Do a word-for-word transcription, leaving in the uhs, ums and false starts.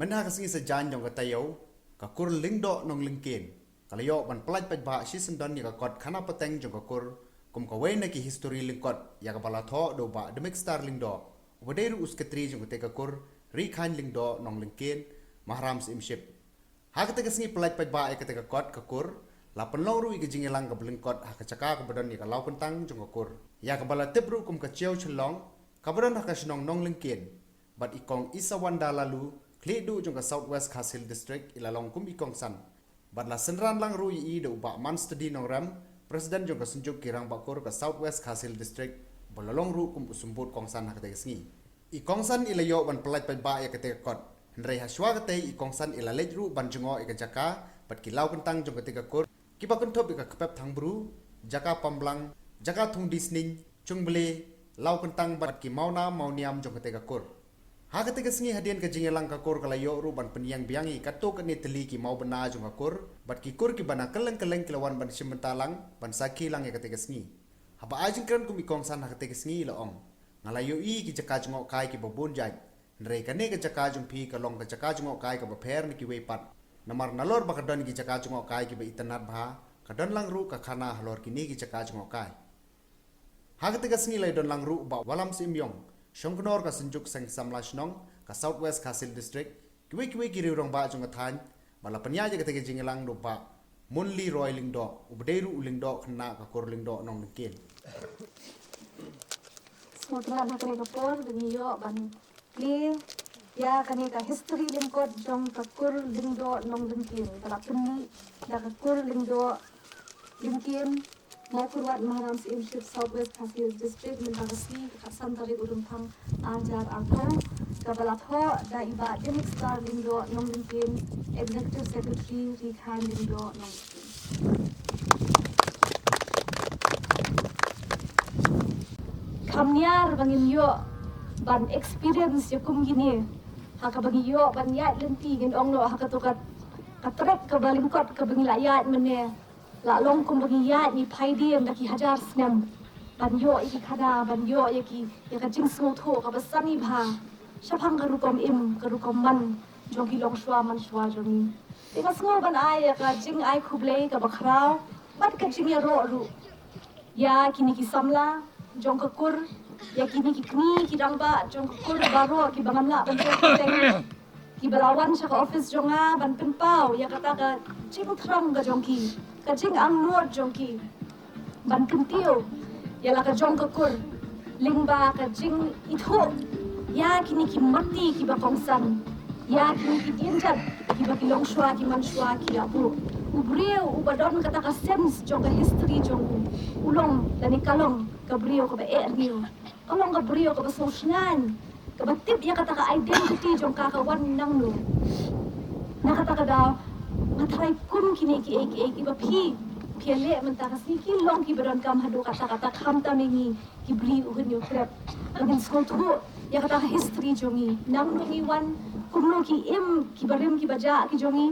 Mynta ka sngi Saitjaiñ jong ka taïew, ka kur Lyngdoh Nonglyngkien ka la ïoh ban pyllait paidbah shisyndon ïa ka kot khana pateng jong ka kur kum kawei na ki histori lyngkot ïa kaba la thoh da u Bah Dmitstar Lyngdoh, uba dei ruh u sekretari jong katei ka kur, Rikhain Lyngdoh Nonglyngkien, Maharam Syiemship. Ha katei ka sngi pyllait paidbah ïa katei ka kot ka kur la pynlong ruh ïa ka jingïalang kaba lyngkot ha ka jaka kaba don ïa ka lawkyntang jong ka kur, ïa kaba la tip ruh kum ka Chiaw Shyllong, kaba don ha ka shnong Nonglyngkien. Bad i Kong Isawanda Laloo, khlieh duh jong ka South West Khasi Hills District, i la long kum i kongsan. Bad la synran lang ruh ïa i da u Bah Manstadi Nongrem, President jong ka Synjuk ki Rangbah Kur ka South West Khasi Hills District, ba la long ruh kum u symbud kongsan ha katei ka sngi. I kongsan i la ïoh ban pyllait paidbah ïa katei ka kot. Hynrei ha shuwa katei i kongsan i la leit ruh ban jngoh ïa ka jaka bad ki lawkyntang jong katei ka kur, kiba kynthup ïa ka kpep thangbru, jaka pamblang, jaka thung disning, chungble, lawkyntang bad ki mawnam mawniam jong katei ka kur. Ha katei ka sngi hadien ka jingïalang ka kur ka la ïoh ruh ban pynïeng biang ïa katto katne tylli ki mawbynna jong ka kur, bad ki kur kiba na kylleng kylleng ki la wan ban shim bynta lang, ban sakhi lang ïa katei ka sngi. Haba ai jingkren kum i kongsan ha katei ka sngi i la ong, nga la ïohi ki jaka jngohkai kiba bun jait. Hynrei kane ka jaka jong phi ka long ka jaka jngohkai kaba pher na kiwei pat. Namar nalor ba ka don ki jaka jngohkai kiba itynnad bha, ka don lang ruh ka khana halor kine ki jaka jngohkai. Ha katei ka sngi la ïadon lang ruh u Bah Wallam Syiemiong, Shongknor ka Synjuk Seng Samla Shnong ka South West Khasi Hills District, kiwei kiwei ki riew rangbah jong ka thaiñ, bad la pynïaid ïa katei ka jingïalang da u Bah Munli Roy Lyngdoh, uba dei ruh u lyngdoh khynnah ka kur Lyngdoh Nonglyngkien. Sngewtynnat ha kane ka por ba ngi ïoh ban plie ïa kane ka histori lyngkot jong ka kur Lyngdoh Nonglyngkien, ba la pynmih da ka kur Lyngdoh Lyngkien, Mawkyrwat, Maharam Syiemship, South West Khasi Hills District, mynta ka sngi ka khatsan tarik u Rymphang ar hajar arphew, kaba la thoh da i Bah Dmitstar Lyngdoh Nonglyngkien, Executive Secretary Rikhain Lyngdoh Nonglyngkien. Kham niar ba ngin ïoh ban experience ïa kum kine, ha kaba ngi ïoh ban ïaid lynti, ngin ong noh ha kato ka, ka trek kaba lyngkot kaba ngi la ïaid mynne. La long kum ba ngi ïaid ngi phai dien da ki hajar snem ban ïoh ïa ki khana, ban ïoh ïa ki, ïa ka jingsngewthuh kaba sani bha shaphang ka rukom im, ka rukom man jong ki longshuwa manshuwa jong ngi. Te nga sngew ban ai ïa ka jingai khublei kaba khraw bad ka jingïaroh ruh ïa kine ki samla jong ka kur, ïa kine ki kmie ki rangbah jong ka kur baroh kiba ngam lah ban tip kyrteng, kiba la wan sha ka office jong nga ban pynpaw ïa kata ka jingthrang ka jong ki, ka jingangnud jong ki ban kyntiew ïa la ka jong ka kur lyngba ka jingithuh ïa kine ki mati kiba kongsan, ïa kine ki dienjat kiba ki longshuwa ki manshuwa ki la buh. U briew uba don kata ka sense jong ka history jong u, u long lane ka long ka briew kaba eh briew, ka long ka briew kaba sngewshngaiñ, kaba tip ïa kata ka identity jong ka, ka wan nangno. Na kata ka daw nga tharai kum kine kiei kiei kiba phi, phi ïaleh mynta ka sngi ki long kiba donkam haduh katta katta, khamtam ïa ngi ki briew u Hynñiewtrep. Ba ngin sngewthuh ïa kata ka history jong ngi, nangno ngi wan, kumno ki im, ki barim ki bajah ki jong ngi.